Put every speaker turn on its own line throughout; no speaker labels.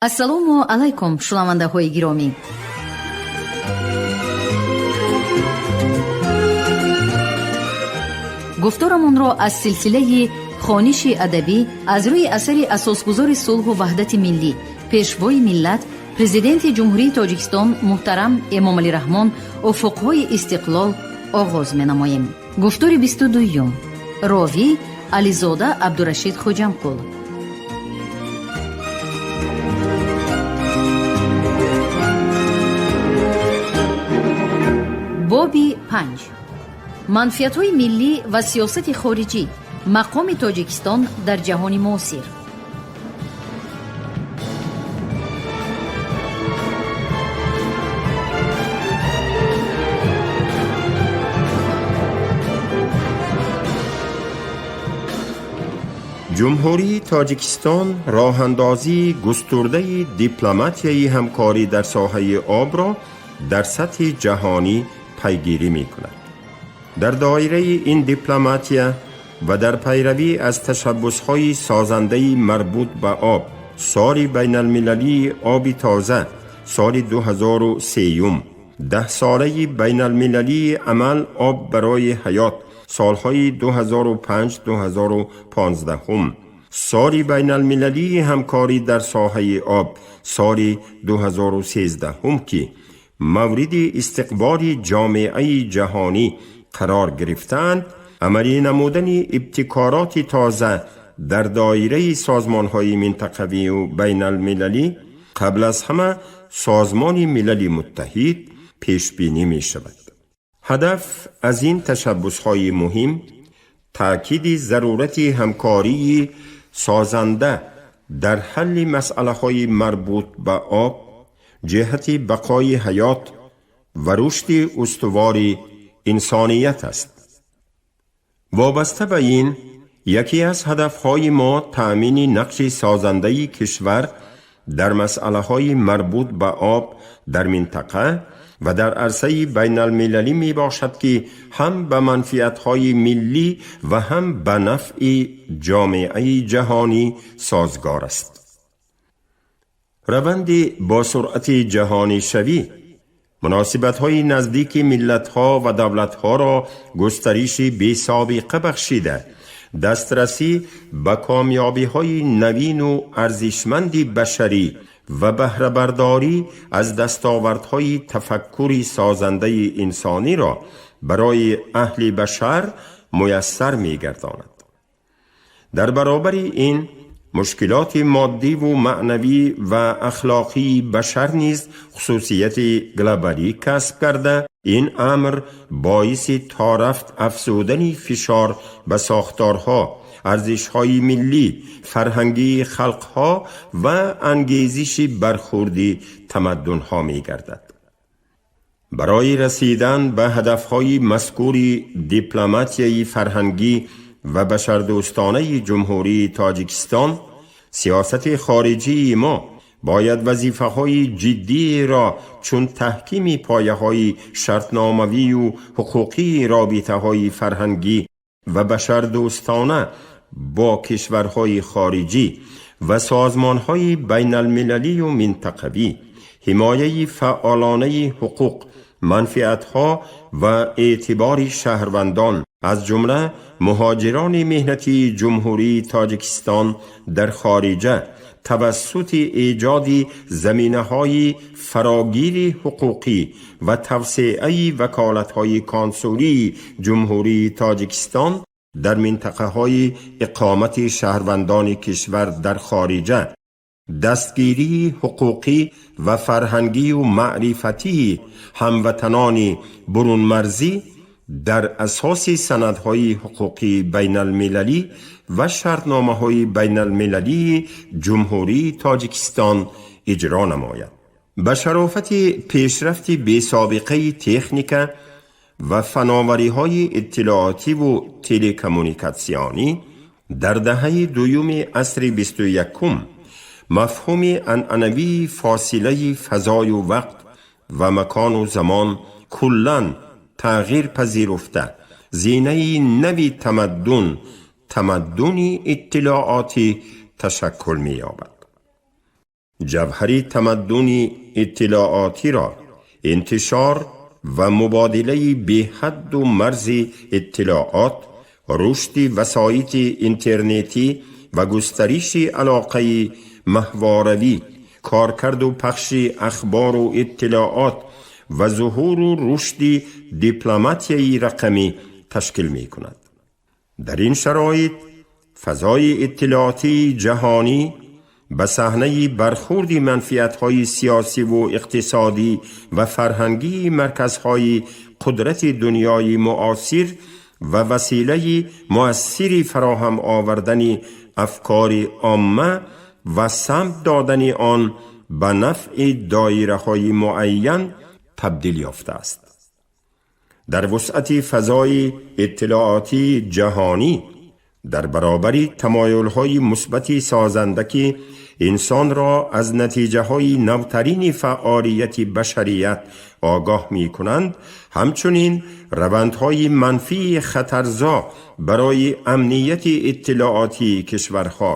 Ассалому алайкум, шунавандаҳои гиромӣ. Гуфторамонро аз силсилаи хониши адабӣ аз рӯи асари асосгузори сулҳу ваҳдати миллӣ, пешвои миллат, Президенти Ҷумҳурии Тоҷикистон муҳтарам Эмомалӣ Раҳмон «Уфуқҳои истиқлол» оғоз менамоем. Гуфтори 22-юм. Ровӣ Ализода Абдурашид Хоҷамқул. Боби 5: манфиатҳои миллӣ ва сиёсати хориҷӣ, мақоми Тоҷикистон дар ҷаҳони муосир.
Ҷумҳурии Тоҷикистон роҳандозии густурдаи дипломатияи ҳамкорӣ дар соҳаи обро дар сатҳи ҷаҳонӣ пайгирӣ мекунад. Дар доираи ин дипломатия ва дар пайравӣ аз ташаббусҳои созандаи марбут ба об, соли байналмилалии оби тоза соли 2003, даҳсолаи байналмилалии амал «Об барои ҳаёт» солҳои 2005-2015, соли байналмилалии ҳамкорӣ дар соҳаи об соли 2013, ки мавриди истиқболи ҷомеаи ҷаҳонӣ қарор гирифтаанд, амалӣ намудани ибтикороти тоза дар доираи созмонҳои минтақавию байналмилалӣ, қабл аз ҳама Созмони Милали Муттаҳид, пешбинӣ мешавад. Ҳадаф аз ин ташаббусҳои муҳим таъкиди зарурати ҳамкории созанда дар ҳалли масъалаҳои марбут ба об ҷиҳати бақои ҳаёт ва рушди устувори инсоният аст. Вобаста ба ин, яке аз ҳадафҳои мо таъмини нақши созандаи кишвар дар масъалаҳои марбут ба об дар минтақа ва дар арсаи байналмилалӣ мебошад, ки ҳам ба манфиатҳои миллӣ ва ҳам ба нафъи ҷомеаи ҷаҳонӣ созгор аст. Раванди бо суръати ҷаҳонишавӣ муносибатҳои наздики миллатҳо ва давлатҳоро густариши бесобиқа бахшида, дастрасӣ ба комёбиҳои навину арзишманди башарӣ ва баҳрабардорӣ аз дастовардҳои тафаккури созандаи инсониро барои аҳли башар муяссар мегардонад. Дар баробари ин, мушкилоти моддиву маънавӣ ва ахлоқии башар низ хусусияти глобалӣ касб карда, ин амр боиси торафт афзудани фишор ба сохторҳо, арзишҳои миллӣ, фарҳангии халқҳо ва ангезиши бархурди тамаддунҳо мегардад. Барои расидан ба ҳадафҳои мазкури дипломатияи фарҳангӣ ва башардӯстонаи Ҷумҳурии Тоҷикистон, сиёсати хориҷии мо бояд вазифаҳои ҷиддиеро чун таҳкими пояҳои шартномавию ҳуқуқии робитаҳои фарҳангӣ ва башардӯстона бо кишварҳои хориҷӣ ва созмонҳои байналмилалию минтақавӣ, ҳимояи фаъолонаи ҳуқуқ, манфиатҳо ва эътибори шаҳрвандон, аз ҷумла муҳоҷирони меҳнатии Ҷумҳурии Тоҷикистон дар хориҷа, тавассути эҷоди заминаҳои фарогири ҳуқуқӣ ва тавсеаи ваколатҳои консулии Ҷумҳурии Тоҷикистон дар минтақаҳои иқомати шаҳрвандони кишвар дар хориҷа, дастгирии ҳуқуқӣ ва фарҳангию маърифатии ҳамватанони бурунмарзӣ дар асоси санадҳои ҳуқуқии байналмилалӣ ва шартномаҳои байналмилалии Ҷумҳурии Тоҷикистон иҷро намояд. Ба шарофати пешрафти бесобиқаи техника ва фановариҳои иттилоотиву телекоммуникатсионӣ дар даҳаи дуюми асри 21, мафҳуми анъанавии фосилаи фазою вақт ва макону замон куллан тағйир пазируфта, зинаи нави тамаддун, тамаддуни иттилоотӣ, ташаккул меёбад. ҷавҳари тамаддуни иттилоотиро интишор ва мубодилаи беҳадду марзи иттилоот, рушди васоити интернетӣ ва густариши алоқаи маҳворавӣ, коркарду пахши ахбору иттилоот ва зуҳуру рушди дипломатияи рақамӣ ташкил мекунад. Дар ин шароит фазои иттилоотии ҷаҳонӣ ба саҳнаи бархурди манфиатҳои сиёсиву иқтисодӣ ва фарҳангии марказҳои қудрати дунёи муосир ва василаи муассири фароҳам овардани афкори омма ва самт додани он ба нафъи доираҳои муайян табдил ёфтааст. Дар вусъати фазои иттилоотии ҷаҳонӣ дар баробари тамоюлҳои мусбати созанда, ки инсонро аз натиҷаҳои навтарини фаъолияти башарият огоҳ мекунанд, ҳамчунин равандҳои манфии хатарзо барои амнияти иттилоотии кишварҳо,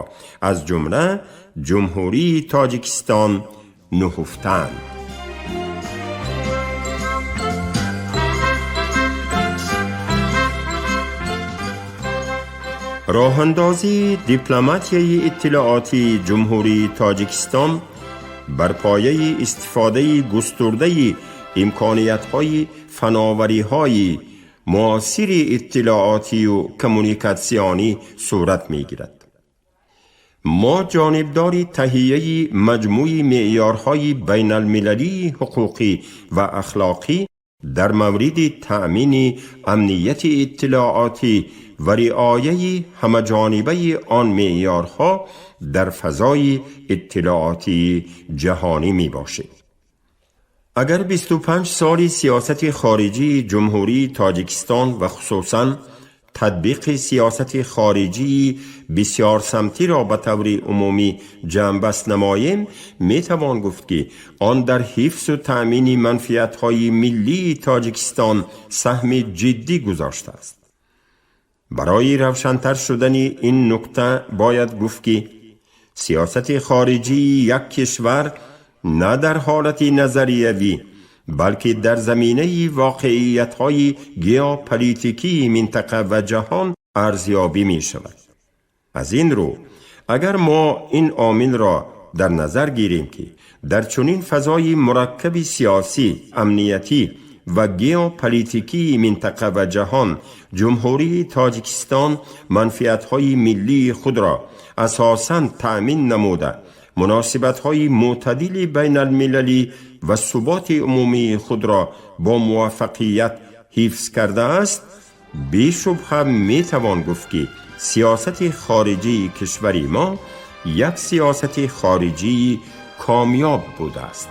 аз ҷумла Ҷумҳурии Тоҷикистон, нуҳуфтаанд. Роҳандозии дипломатияи иттилоотии Ҷумҳурии Тоҷикистон бар пояи истифодаи густурдаи имкониятҳои фановариҳои муосири иттилоотию коммуникатсионӣ сурат мегирад. Мо ҷонибдори таҳияи маҷмӯи меъёрҳои байналмилалии ҳуқуқӣ ва ахлоқӣ дар мавриди таъмини амнияти иттилоотӣ ва риояи ҳамаҷонибаи он меъёрҳо дар фазои иттилоотии ҷаҳонӣ мебошем. Агар 25 соли сиёсати хориҷии Ҷумҳурии Тоҷикистон ва хусусан татбиқи сиёсати хориҷии бисёрсамтиро ба таври умумӣ ҷамъбаст намоем, метавон гуфт, ки он дар ҳифзу таъмини манфиатҳои миллии Тоҷикистон саҳми ҷиддӣ гузоштааст. Барои равшантар шудани ин нукта бояд гуфт, ки сиёсати хориҷии як кишвар на дар ҳолати назариявӣ, балки дар заминаи воқеиятҳои геополитикии минтақа ва ҷаҳон арзёбӣ мешавад. Аз ин рӯ, агар мо ин омилро дар назар гирем, ки дар чунин фазои мураккаби сиёсӣ, амниятӣ ва геополитикии минтақа ва ҷаҳон Ҷумҳурии Тоҷикистон манфиатҳои миллии худро асосан таъмин намуда, муносибатҳои мӯътадили байналмилалӣ ва суботи умумии худро бо муваффақият ҳифз кардааст, бешубҳа метавон гуфт, ки сиёсати хориҷии кишвари мо як сиёсати хориҷии комёб будааст.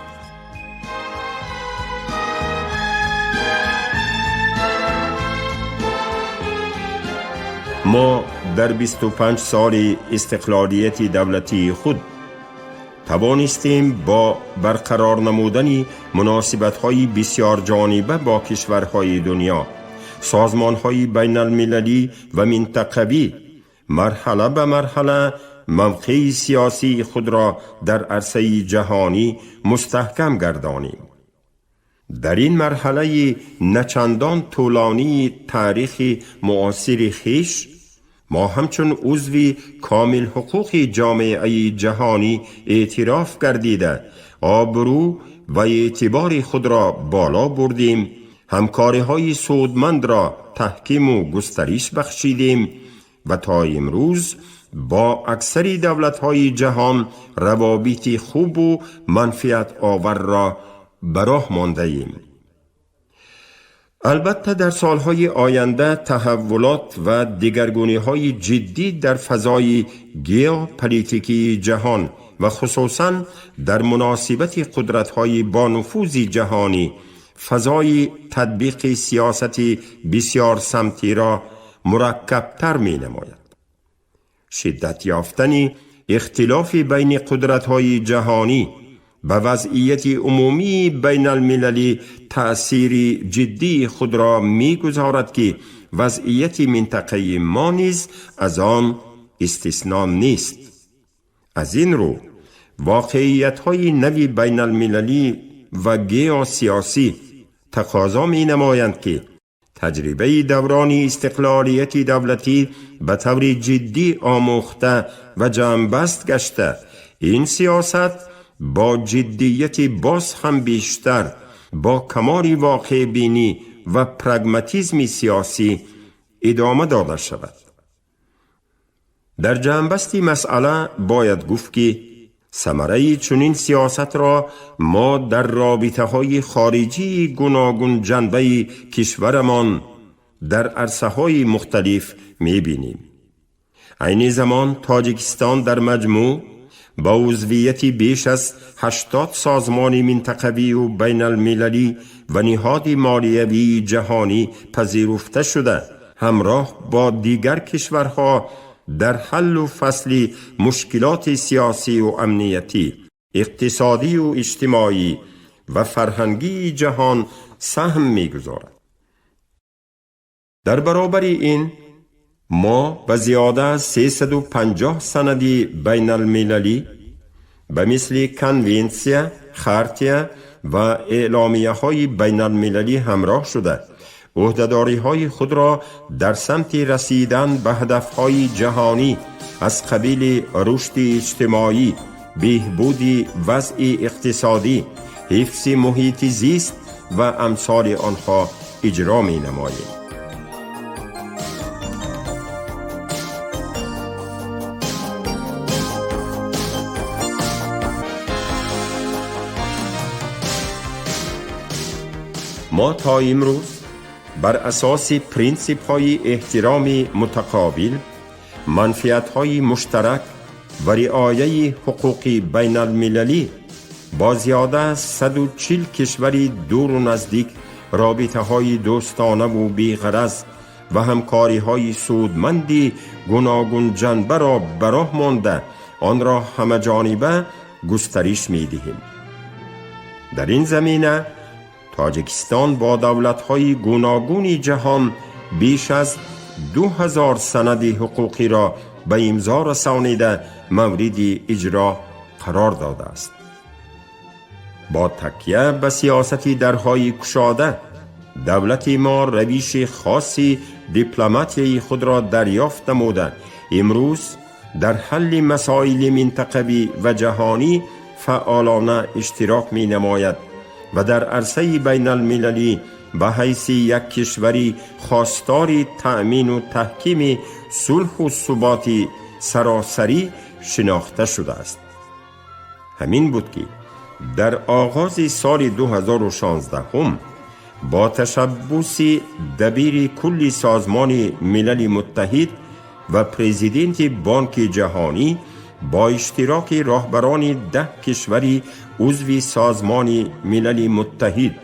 Мо дар 25 соли истиқлолияти давлатии худ тавонистем бо барқарор намудани муносибатҳои бисёрҷониба бо кишварҳои дунё, созмонҳои байналмилалӣ ва минтақавӣ марҳала ба марҳала мавқеи сиёсии худро дар арсаи ҷаҳонӣ мустаҳкам гардонем. Дар ин марҳалаи начандон тӯлонии таърихи муосири хеш мо ҳамчун узви комилҳуқуқи ҷомеаи ҷаҳонӣ эътироф гардида, обрӯ ва эътибори худро боло бурдем, ҳамкориҳои судмандро таҳкиму густариш бахшидем ва то имрӯз бо аксари давлатҳои ҷаҳон равобити хубу манфиатоварро ба роҳ мондаем. Албатта, дар солҳои оянда таҳаввулот ва дигаргуниҳои ҷиддӣ дар фазои геополитикии ҷаҳон ва хусусан дар муносибати қудратҳои бонуфузи ҷаҳонӣ фазои татбиқи сиёсати бисёрсамтиро мураккабтар менамояд. Шиддат ёфтани ихтилофи байни қудратҳои ҷаҳонӣ ба вазъияти умумии байналмилалӣ таъсири ҷиддии худро мегузорад, ки вазъияти минтақаи мо низ аз он истисно нест. Аз ин рӯ, واقعیت‌های نوی بین المللی و گئوسیاسی تقاضا می نمایند که تجربه دوران استقلالیت دولتی به طور جدی آموخته و جمع‌بست گشته، این سیاست با جدیت باز هم بیشتر با کمال واقع بینی و پرگماتیسم سیاسی ادامه داده شود. در جمع‌بست مسئله باید گفت که ثمره چنین سیاست را ما در رابطه‌های خارجی گوناگون جنبه کشورمان در عرصه‌های مختلف می‌بینیم. عین زمان تاجیکستان در مجموع با عضویت بیش از 80 سازمان منطقوی و بین المللی و نهاد مالیوی جهانی پذیرفته شده، همراه با دیگر کشورها در حل و فصل مشکلات سیاسی و امنیتی، اقتصادی و اجتماعی و فرهنگی جهان سهم می‌گذارد. در برابر این ما به زیاده از 350 سند بین المللی به مثل کنوانسیون، خارتیا و اعلامیه های بین المللی همراه شده، عهده‌داری‌های خود را در سمت رسیدن به هدف‌های جهانی از قبیل رشد اجتماعی، بهبود وضع اقتصادی، حفظ محیط زیست و امثال آنها اجرا می‌نماییم. ما تا امروز بر اساس پرینسیپ‌های احترام متقابل، منفعت‌های مشترک و رعایت حقوق بین المللی با زیاده از 140 کشور دور و نزدیک رابطه‌های دوستانه و بی‌غرض و همکاری‌های سودمند گوناگون جنبه را به راه مانده، آن را همه جانبه گسترش می‌دهیم. در این زمینه تاجیکستان با دولت‌های گوناگون جهان بیش از 2000 سند حقوقی را به امضا رسانیده مورد اجرا قرار داده است. با تکیه به سیاست درهای کشاده، دولت ما روش خاصی دیپلماتی خود را دریافت نموده، امروز در حل مسائل منطقوی و جهانی فعالانه اشتراک می نماید و در عرصه بین المللی به حیث یک کشوری خواستار تأمین و تحکیم صلح و ثبات سراسری شناخته شده است. همین بود که در آغاز سال 2016 با تشبث دبیر کل سازمان ملل متحد و پرزیدنت بانک جهانی با اشتراک راهبران 10 کشور عضو سازمان ملل متحد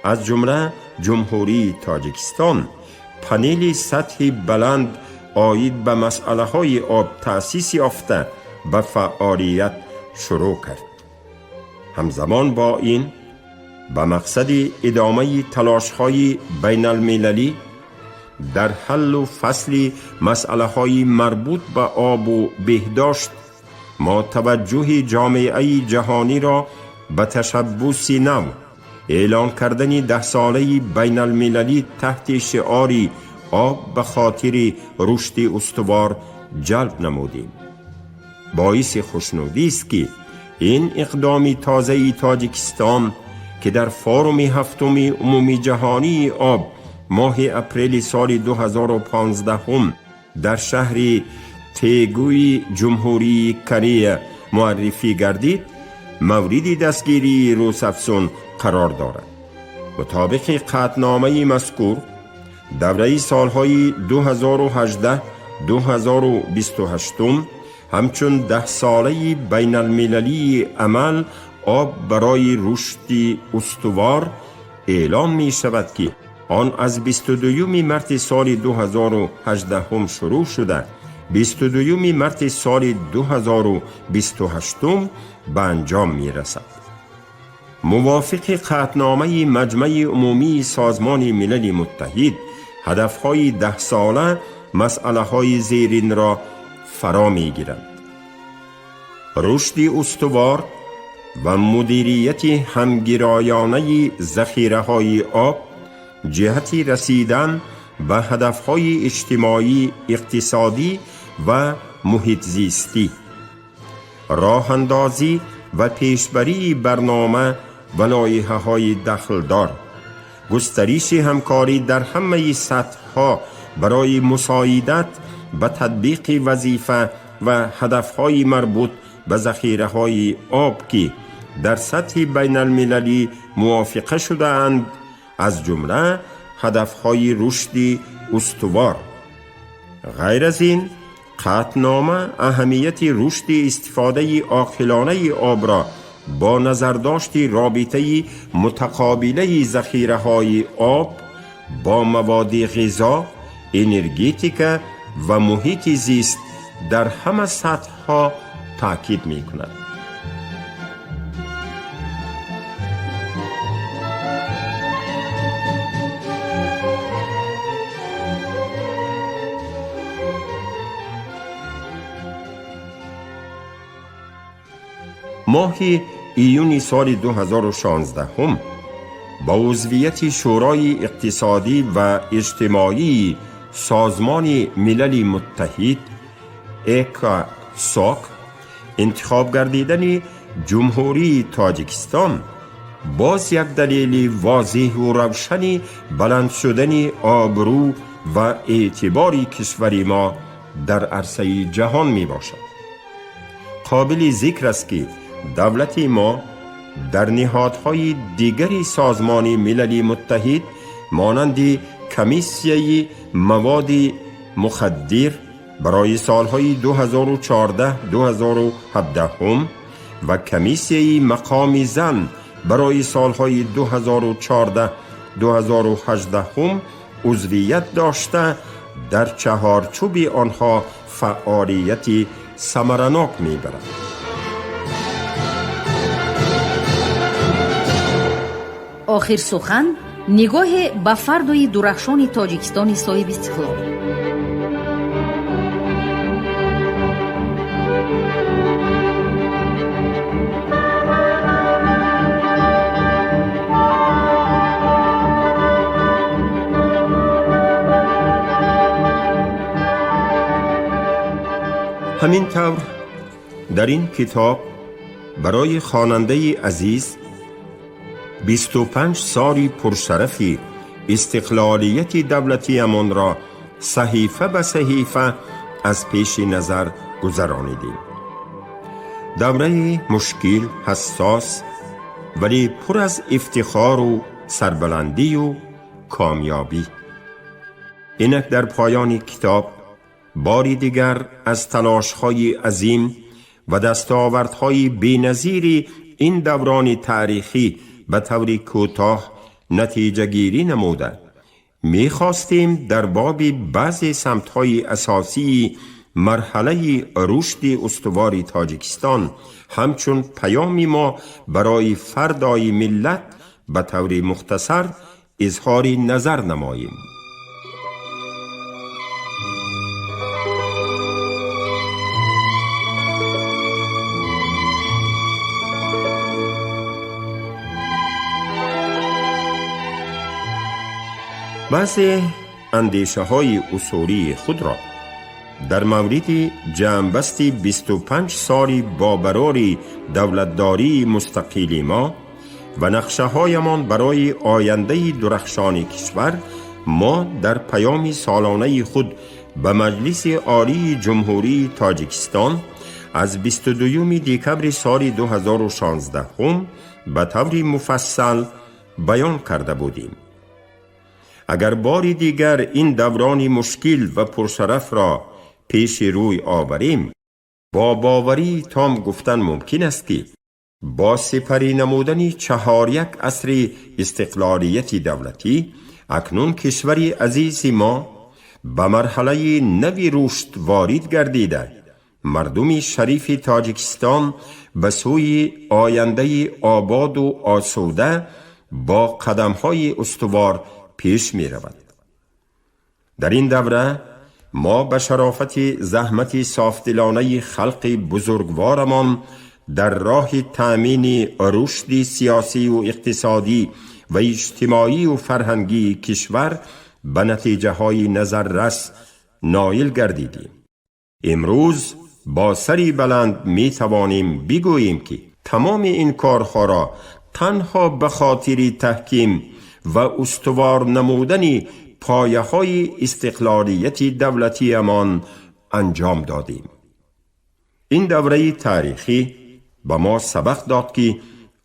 از جمله جمهوری تاجیکستان پنل سطح بلند عاید به مسئله های آب تأسیس یافته به فعالیت شروع کرد. همزمان با این به مقصد ادامه تلاش های بین المللی در حل و فصل مسئله های مربوط به آب و بهداشت ما توجه جامعه جهانی را به تشبث نو اعلان کردن 10 ساله بین المللی تحت شعار آب به خاطر رشد استوار جلب نمودیم. باعث خوشنودی است که این اقدام تازه تاجیکستان که در فاروم 7 عمومی جهانی آب ماه اپریل سال 2015 در شهر تگوی جمهوری کره معرفی گردید، مورد دستگیری روزافزون قرار دارد. مطابق قطعنامه مذکور، دوره سالهای 2018-2028 همچون 10 ساله بین المللی عمل آب برای رشد استوار اعلام می شود که آن از 22 مارس سال 2018 شروع شده 22 مارس سال 2028 به انجام می رسد. موافق قطعنامه مجمع عمومی سازمان ملل متحد، هدفهای 10 ساله مسئله های زیرین را فرا می گیرند. Рушди устувор ва мудирияти ҳамгироёнаи захираҳои об ҷиҳати расидан ба ҳадафҳои иҷтимоӣ, иқтисодӣ ва муҳитзистӣ, роҳандозӣ ва пешбарии барнома ва лоиҳаҳои дахлдор, густариши ҳамкорӣ дар ҳамаи сатҳҳо барои мусоидат ба татбиқи вазифа ва ҳадафҳои марбут ба захираҳои об, ки дар сатҳи байналмилалӣ мувофиқа шудаанд, аз ҷумла ҳадафҳои рушди устувор. Ғайр аз ин, қатънома аҳамияти рушди истифодаи оқилонаи обро бо назардошти робитаи мутақобилаи захираҳои об бо маводи ғизо, энергетика ва муҳити зист дар ҳама сатҳҳо таъкид мекунад. Моҳи июни соли 2016 ба узвияти Шӯрои иқтисодӣ ва иҷтимоии Созмони Милали Муттаҳид, ЭКОСОК, интихоб гардидани Ҷумҳурии Тоҷикистон боз як далели возеҳу равшани баланд шудани обрӯ ва эътибори кишвари мо дар арсаи ҷаҳон мебошад. Қобили зикр аст, ки давлати мо дар ниҳодҳои дигари Созмони Милали Муттаҳид, монанди Комиссияи маводи мухаддир барои солҳои 2014-2017 ва Комиссияи мақоми зан барои солҳои 2014-2018 узвият дошта, дар чаҳорчӯби онҳо фаъолияти самаранок мебарад.
Охир сухан: нигоҳе ба фардои дурахшони Тоҷикистони соҳибистиқлол.
Ҳамин тавр, дар ин китоб барои хонандаи азиз 25 соли пуршарафи истиқлолияти давлатиамонро саҳифа ба саҳифа аз пеши назар гузаронидем. Давраи мушкил, ҳассос, вале пур аз ифтихору сарбаландию комёбӣ. Инак дар поёни китоб бори дигар аз талошҳои азим ва дастовардҳои беназири ин даврони таърихӣ ба таври кӯтоҳ натиҷагирӣ намуда, мехостем дар боби баъзе самтҳои асосии марҳалаи рушди устувори Тоҷикистон ҳамчун паёми мо барои фардои миллат ба таври мухтасар изҳори назар намоем. Баъзе андешаҳои усулии худро дар мавриди ҷамъбасти 25 соли бобарори давлатдории мустақили мо ва нақшаҳоямон барои ояндаи дурахшони кишвар мо дар паёми солонаи худ ба Маҷлиси Олии Ҷумҳурии Тоҷикистон аз 22 декабри соли 2016 ба таври муфассал баён карда будем. Агар бори дигар ин даврони мушкил ва пуршарафро пеши рӯй оварем, бо боварии том гуфтан мумкин аст, ки бо сипарӣ намудани чаҳоряк асри истиқлолияти давлатӣ акнун кишвари азизи мо ба марҳалаи нави рушд ворид гардида, мардуми шарифи Тоҷикистон ба сӯи ояндаи ободу осуда бо қадамҳои устувор пеш меравад. Дар ин давра ما به شرافت زحمت صافدلانه خلق بزرگوارمان در راه تأمین رشد سیاسی و اقتصادی و اجتماعی و فرهنگی کشور به نتیجه های نظررس نایل گردیدیم. امروز با سری بلند می توانیم بگوییم که تمام این کارها را تنها به خاطر تحکیم و استوار نمودن پایه های استقلالیت دولتی امان انجام دادیم. این دوره تاریخی به ما سبق داد که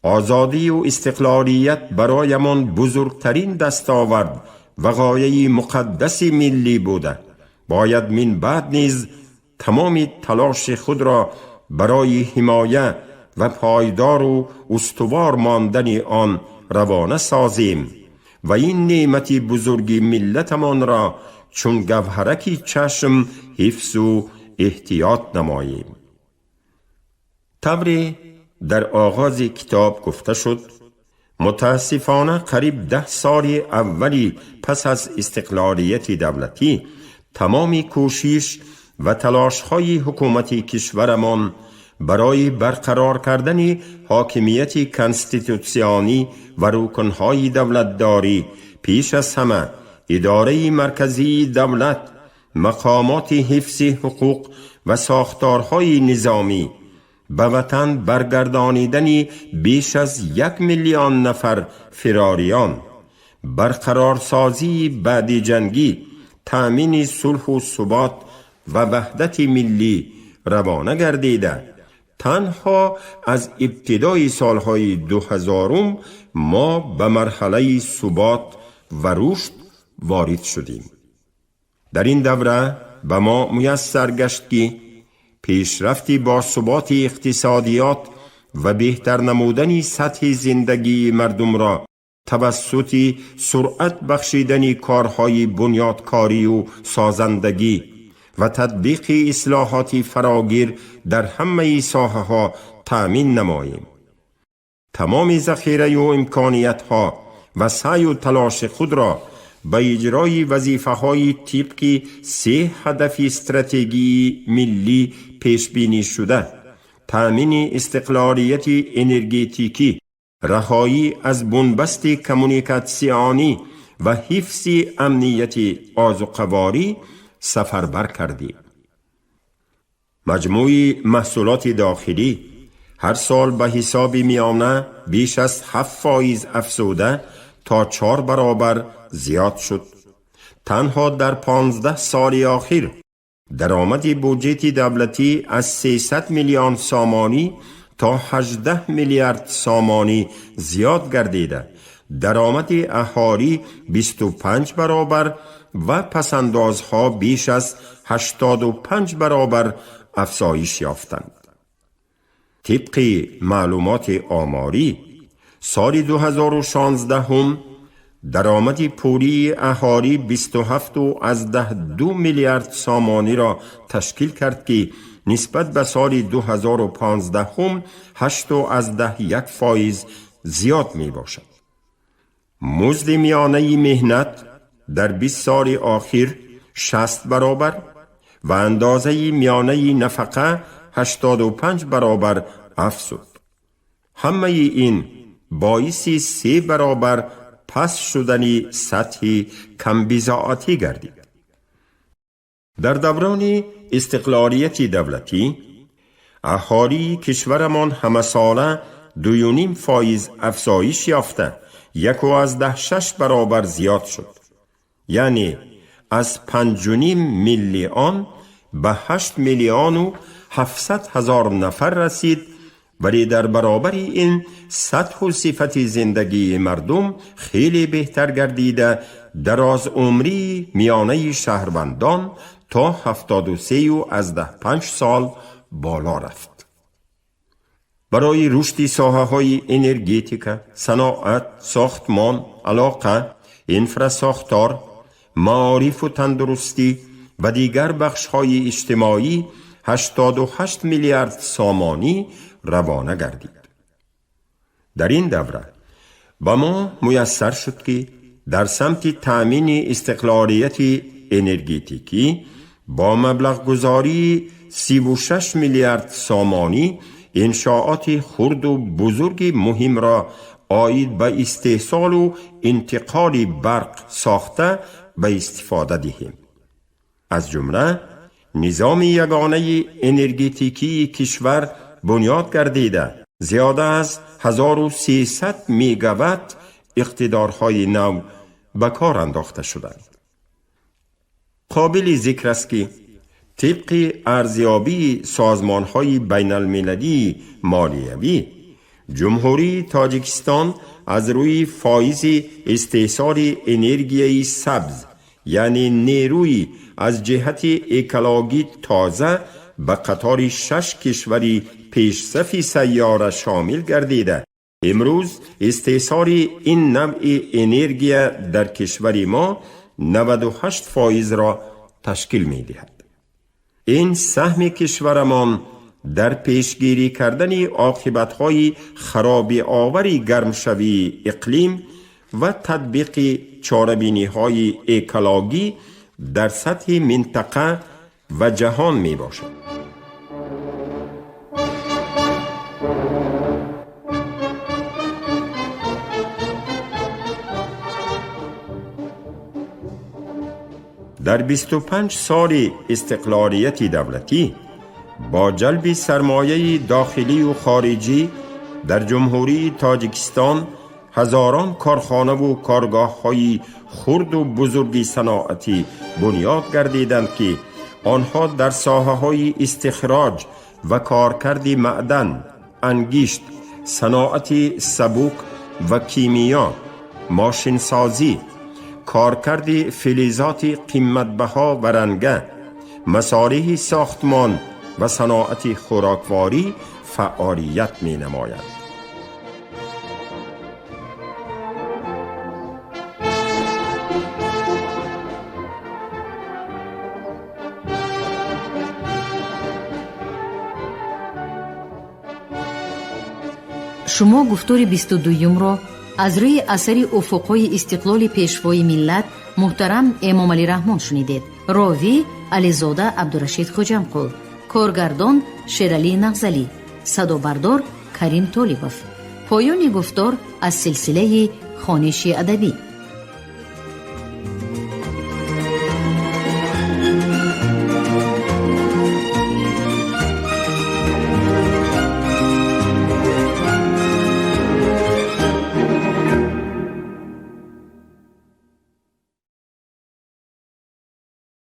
آزادی و استقلالیت برایمان بزرگترین دستاورد و غایه مقدس ملی بوده باید من بعد نیز تمام تلاش خود را برای حمایه و پایدار و استوار ماندن آن روانه سازیم و این نعمت بزرگ ملتمان را چون گوهرک چشم حفظ و احتیاط نماییم. طوری در آغاز کتاب گفته شد، متاسفانه قریب 10 سال اولی پس از استقلالیت دولتی تمام کوشش و تلاش‌های حکومت کشورمان برای برقرار کردن حاکمیت کنستیتوسیانی و رکن‌های دولتداری، پیش از همه اداره مرکزی دولت، مقامات حفظ حقوق و ساختارهای نظامی، به وطن برگردانیدن بیش از 1 میلیون نفر فراریان، برقرارسازی بعد جنگی، تأمین صلح و ثبات و وحدت ملی روانه گردیده تنها از ابتدای سالهای 2000 ما به مرحله ثبات و رشد وارد شدیم. در این دوره به ما میسر گشت که پیشرفتی با ثبات اقتصادیات و بهتر نمودن سطح زندگی مردم را توسط سرعت بخشیدن کارهای بنیادکاری و سازندگی و تطبیق اصلاحات فراگیر در همه ساحه ها تأمین نماییم. تمام ذخیره و امکانیت ها و سعی و تلاش خود را به اجرای وظیفه های طبق 3 هدف استراتژی ملی پیش بینی شده، تأمین استقلالیت انرژتیکی، رهایی از بنبست کمونیکاسیونی و حفظ امنیت آذوقه‌واری سفربر کردیم. مجموع محصولات داخلی هر سال به حساب میانه بیش از 7% افزوده تا 4 برابر زیاد شد. تنها در 15 سال اخیر درآمد بودجه دولتی از 300 میلیون سامانی تا 18 میلیارد سامانی زیاد گردیده، درآمد اهالی 25 برابر و پسندازها بیش از 85 برابر افزایش یافتند. طبق معلومات آماری سال 2016 هم درآمد پولی اهالی 27.2 میلیارد سامانی را تشکیل کرد که نسبت به سال 2015 هم 8.1% زیاد می باشد. مزد میانه مهنت در 20 سال آخر 60 برابر و اندازه میانه نفقه 85 برابر افزود. همه این باعث 3 برابر پس شدن سطح کمبضاعتی گردید. در دوران استقلالیت دولتی اهالی کشورمان همه ساله 2.5% افزایش یافته 1.6 برابر زیاد شد. یعنی از 5.5 میلیون به 8,700,000 نفر رسید، ولی در برابر این سطح و صفت زندگی مردم خیلی بهتر گردیده، دراز عمری میانه شهروندان تا 73.5 سال بالا رفت. برای رشد ساحه های انرژتیک، صنعت، ساختمان، علاقه، انفراساختار، معارف و تندرستی و دیگر بخش های اجتماعی 88 میلیارد سامانی روانه گردید. در این دوره با ما میسر شد که در سمت تأمین استقلالیت انرژتیکی با مبلغ گذاری 36 میلیارد سامانی انشاءات خرد و بزرگ مهم را عاید به استحصال و انتقال برق ساخته به استفاده دهیم. از جمله نظام یگانه انرژتیکی کشور بنیاد گردیده زیاده از 1300 مگاوات اقتدارهای نو به کار انداخته شدند. قابل ذکر است که طبق ارزیابی سازمانهای بین المللی مالیوی، جمهوری تاجیکستان از روی فایز استحصال انرژی سبز، یعنی نیروی از جهت اکولوژی تازه، به قطار 6 کشوری پیشصف سیاره شامل گردیده. امروز استحصال این نوع انرژی در کشور ما 98% را تشکیل می دهد. این سهم کشورمان در پیشگیری کردن عاقبت‌های خرابی آور گرمشوی اقلیم و تطبیق چاره‌بینی‌های اکولوژی در سطح منطقه و جهان می باشد. در 25 سال استقلالیت دولتی با جلب سرمایه داخلی و خارجی در جمهوری تاجیکستان هزاران کارخانه و کارگاه های خرد و بزرگ صنعتی بنیاد گردیدند که آنها در ساحه های استخراج و کارکرد معدن، انگشت، صنعت سبک و کیمیا، ماشینسازی، کارکرد فلزات قیمتبها و رنگه، مصالح ساختمان و صنعت خوراکواری فعالیت می نمایند.
Шумо гуфтори 22-юмро аз рӯи асари Уфуқҳои истиқлоли Пешвои миллат муҳтарам Эмомалӣ Раҳмон шунидед. Ровӣ Ализода Абдурашид Хоҷамқул, коргардон Шералӣ Нағзалӣ, садобардор Карим Толибов. Поёни гуфтор аз силсилаи хониши адабӣ.